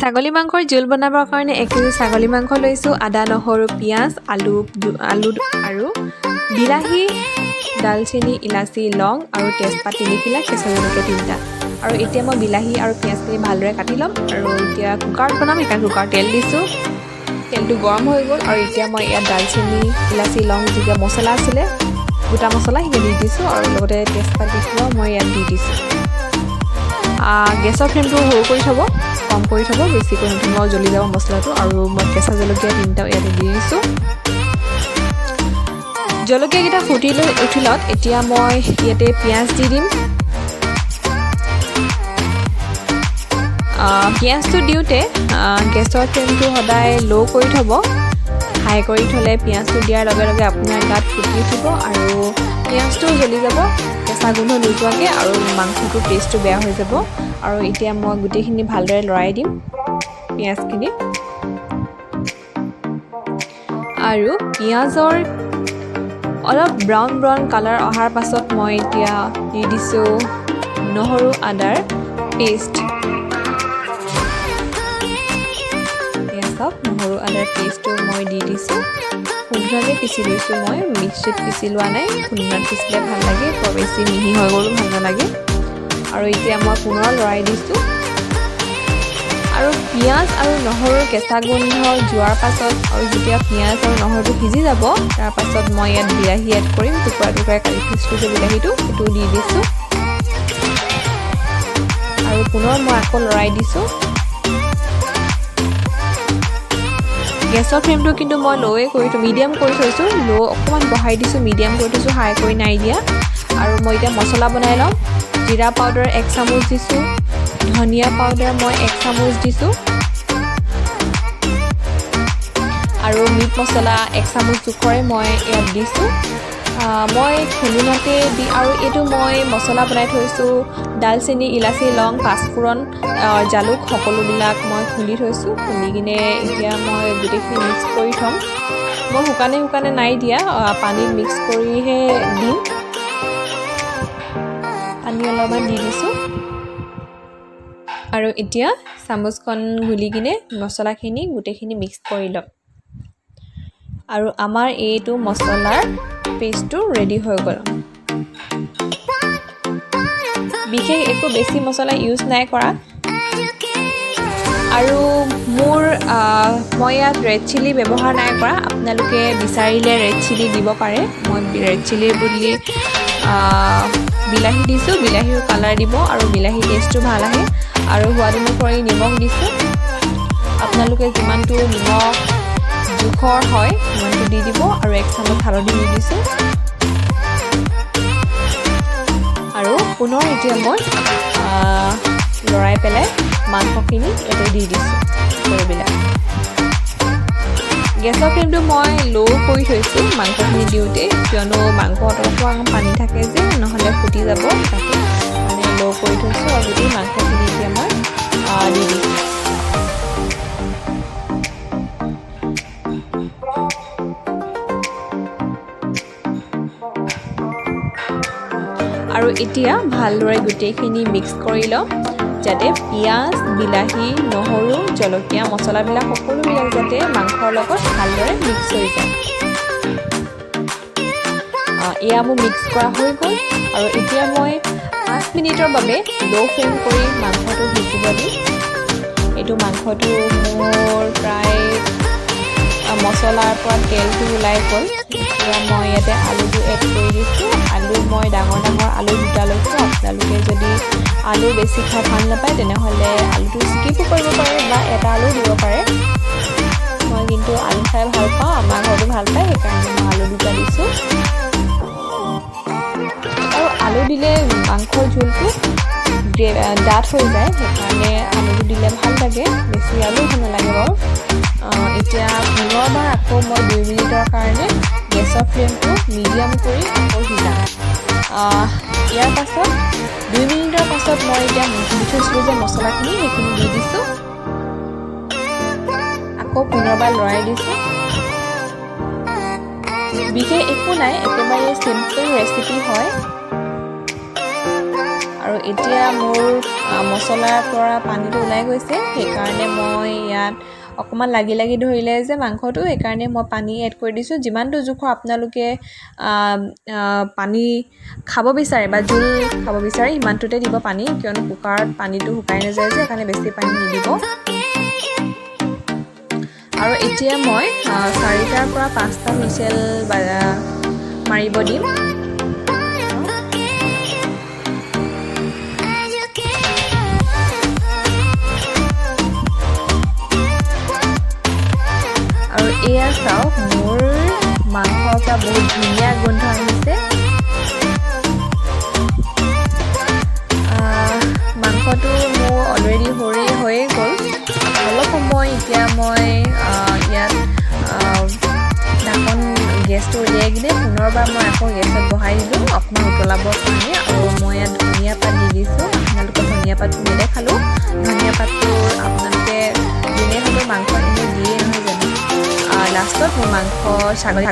ছাগলী মাংসৰ জোল বনাবৰ কাৰণে 1 কেজি ছাগলী মাংস লৈছোঁ, আদা, নহৰু, পিঁয়াজ, আলু, আলু আৰু বিলাহী, ডালচেনি, ইলাচি, লং আৰু তেজপাত 3 খিলা, কেঁচা জলকীয়া তিনিটা। আৰু এতিয়া মই বিলাহী আৰু পিঁয়াজখিনি ভালদৰে কাটি ল'ম। আৰু এতিয়া কুকাৰত বনাম, সেইকাৰণে কুকাৰত তেল দিছোঁ। তেলটো গৰম হৈ গ'ল আৰু এতিয়া মই ইয়াত ডালচেনি, ইলাচি, লং, যিকেইটা মছলা আছিলে, গোটা মছলা, সেইখিনি দি দিছোঁ আৰু লগতে তেজপাত দিছিলোঁ, মই ইয়াত দি দিছোঁ। গেছৰ ফ্লেমটো সৰু কৰি থ'ব, কম কৰি থ'ব, বেছি কৰি নথ'ব, জ্বলি যাব মছলাটো। আৰু মই কেঁচা জলকীয়া তিনিটাও ইয়াতে দি দিছোঁ। জলকীয়াকেইটা ফুটি লৈ উঠিলত এতিয়া মই ইয়াতে পিঁয়াজ দি দিম। পিঁয়াজটো দিওঁতে গেছৰ ফ্লেমটো সদায় ল' কৰি থ'ব। হাই কৰি থ'লে পিঁয়াজটো দিয়াৰ লগে লগে আপোনাৰ গাত ফুটি উঠিব আৰু পিঁয়াজটোও জ্বলি যাব কেঁচা গোন্ধ নোযোৱাকৈ আৰু মাংসটোৰ টেষ্টটো বেয়া হৈ যাব। আৰু এতিয়া মই গোটেইখিনি ভালদৰে লৰাই দিম পিঁয়াজখিনি। আৰু পিঁয়াজৰ অলপ ব্ৰাউন ব্ৰাউন কালাৰ অহাৰ পাছত মই এতিয়া দি দিছোঁ নহৰু আদাৰ পেষ্ট। এয়া চাওক, নহৰু আদাৰ পেষ্টটো মই দি দিছোঁ। খুন্দুনাতে পিচি লৈছোঁ মই, মিক্সিত পিচি লোৱা নাই। খুন্দুনাত পিচিলে ভাল লাগে, বৰ বেছি মিহি হৈ গ'লেও ভাল নালাগে। আৰু এতিয়া মই পুনৰ লৰাই দিছোঁ। আৰু পিঁয়াজ আৰু নহৰুৰ কেঁচা গোন্ধ যোৱাৰ পাছত আৰু যেতিয়া পিঁয়াজ আৰু নহৰুটো সিজি যাব, তাৰ পাছত মই ইয়াত বিলাহী এড কৰিম। টুকুৰা টুকুৰাই কাটি থৈছিলোঁ যে বিলাহীটো, সেইটো দি দিছোঁ আৰু পুনৰ মই আকৌ লৰাই দিছোঁ। গেছৰ ফ্লেমটো কিন্তু মই ল'ৱে কৰি, মিডিয়াম কৰি থৈছোঁ। ল' অকণমান বঢ়াই দিছোঁ, মিডিয়াম কৰি থৈছোঁ, হাই কৰি নাই দিয়া। আৰু মই এতিয়া মছলা বনাই ল'ম। জিৰা পাউডাৰ 1 চামুচ দিছোঁ, ধনিয়া পাউডাৰ মই 1 চামুচ দিছোঁ আৰু মিট মছলা 1 চামুচ জোখৰে মই ইয়াত দিছোঁ। মই খুন্দুনাতে দি আৰু এইটো মই মছলা বনাই থৈছোঁ। ডালচেনি, ইলাচি, লং, পাঁচফোৰণ, জালুক সকলোবিলাক মই খুন্দি থৈছোঁ। খুন্দি কিনে এতিয়া মই গোটেইখিনি মিক্স কৰি থ'ম। মই শুকানে শুকানে নাই দিয়া, পানীত মিক্স কৰিহে দিম। পানী অলপমান দি দিছোঁ আৰু এতিয়া চামুচখন ঘুলি কিনে মছলাখিনি গোটেইখিনি মিক্স কৰি ল'ম। আৰু আমাৰ এইটো মছলাৰ পেষ্টটো ৰেডি হৈ গ'ল। বিশেষ একো বেছি মছলা ইউজ নাই কৰা। আৰু মই ইয়াত ৰেড চিলি ব্যৱহাৰ নাই কৰা। আপোনালোকে বিচাৰিলে ৰেড চিলি দিব পাৰে। মই ৰেড চিলিৰ বদলি বিলাহী দিছোঁ। বিলাহীৰ কালাৰ দিব আৰু বিলাহী টেষ্টটো ভাল আহে। আৰু সোৱাদ অনুসৰি নিমখ দিছোঁ। আপোনালোকে যিমানটো নিমখ জোখৰ হয়, সিমানটো দি দিব। আৰু 1 চামুচ হালধি দি দিছোঁ। আৰু পুনৰ এতিয়া মই লৰাই পেলাই মাংসখিনি ইয়াতে দি দিছোঁ সকলোবিলাক। গেছৰ ফ্লেমটো মই ল' কৰি থৈছোঁ মাংসখিনি দিওঁতে, কিয়নো মাংসত অকণমান পানী থাকে যে, নহ'লে ফুটি যাব, তাকে মানে ল' কৰি থৈছোঁ। আৰু গোটেই মাংসখিনি এতিয়া মই দি দিছোঁ। আৰু এতিয়া ভালদৰে গোটেইখিনি মিক্স কৰি ল'ম, যাতে পিঁয়াজ, বিলাহী, নহৰু, জলকীয়া, মছলাবিলাক সকলোবিলাক যাতে মাংসৰ লগত ভালদৰে মিক্স হৈ যায়। এয়া মোৰ মিক্স কৰা হৈ গ'ল। আৰু এতিয়া মই 5 মিনিটৰ বাবে ল' ফ্লেম কৰি মাংসটো সিজিব দিম। এইটো মাংসটো মোৰ প্ৰায় মছলাৰ পৰা তেলটো ওলাই গ'ল। এতিয়া মই ইয়াতে আলুটো এড কৰি দিছোঁ। আলু মই ডাঙৰ ডাঙৰ আলু দুটা লৈছোঁ। আপোনালোকে যদি আলু বেছি খাই ভাল নাপায়, তেনেহ'লে আলুটো স্কিপো কৰিব পাৰে বা এটা আলু দিব পাৰে। মই কিন্তু আলু খাই ভাল পাওঁ, আমাৰ ঘৰতো ভাল পায়, সেইকাৰণে মই আলু দুটা দিছোঁ। আৰু আলু দিলে মাংসৰ জোলটো ডাঠ হৈ যায়, সেইকাৰণে আলুটো দিলে ভাল লাগে। বেছি আলু ভাল নালাগে বাৰু। এতিয়া পুনৰবাৰ আকৌ মই 2 মিনিটৰ কাৰণে গেছৰ ফ্লেমটো মিডিয়াম কৰি আকৌ সিজাম। ইয়াৰ পাছত 2 মিনিটৰ পাছত মই এতিয়া দি থৈছিলোঁ যে মছলাখিনি, সেইখিনি দি দিছোঁ। আকৌ পুনৰবাৰ লৰাই দিছোঁ। বিশেষ একো নাই, একেবাৰে চিম্পল ৰেচিপি হয়। আৰু এতিয়া মোৰ মছলাৰ পৰা পানীটো ওলাই গৈছে, সেইকাৰণে মই ইয়াত অকণমান লাগি লাগি ধৰিলে যে মাংসটো, সেইকাৰণে মই পানী এড কৰি দিছোঁ। যিমানটো জোখৰ আপোনালোকে পানী খাব বিচাৰে বা জোল খাব বিচাৰে, সিমানটোতে দিব পানী, কিয়নো কুকাৰত পানীটো শুকাই নাযায় যে, সেইকাৰণে বেছি পানী নিদিব। আৰু এতিয়া মই 4টাৰ পৰা 5টা হুইচেল মাৰিব দিম। আৰু এয়া চাওক, মোৰ মাংসৰ পৰা বহুত ধুনীয়া গোন্ধ আহিছে। মাংসটো মোৰ অলৰেডি হৈয়ে গ'ল। অলপ সময় এতিয়া মই ইয়াত ঢাকন গেছটো উলিয়াই কিনে পুনৰবাৰ মই আকৌ গেছত বহাই দিলোঁ অকণমান উতলাবৰ কাৰণে। আৰু মই ইয়াত ধনিয়া পাত দি দিছোঁ। আপোনালোকৰ ধনিয়া পাতটো নেদেখালোঁ। ধনিয়া পাতটো আপোনালোকে যোনে হ'লেও মাংস এনেই দিয়ে নহয় জানো? লাষ্টত মোৰ মাংস ছাগলী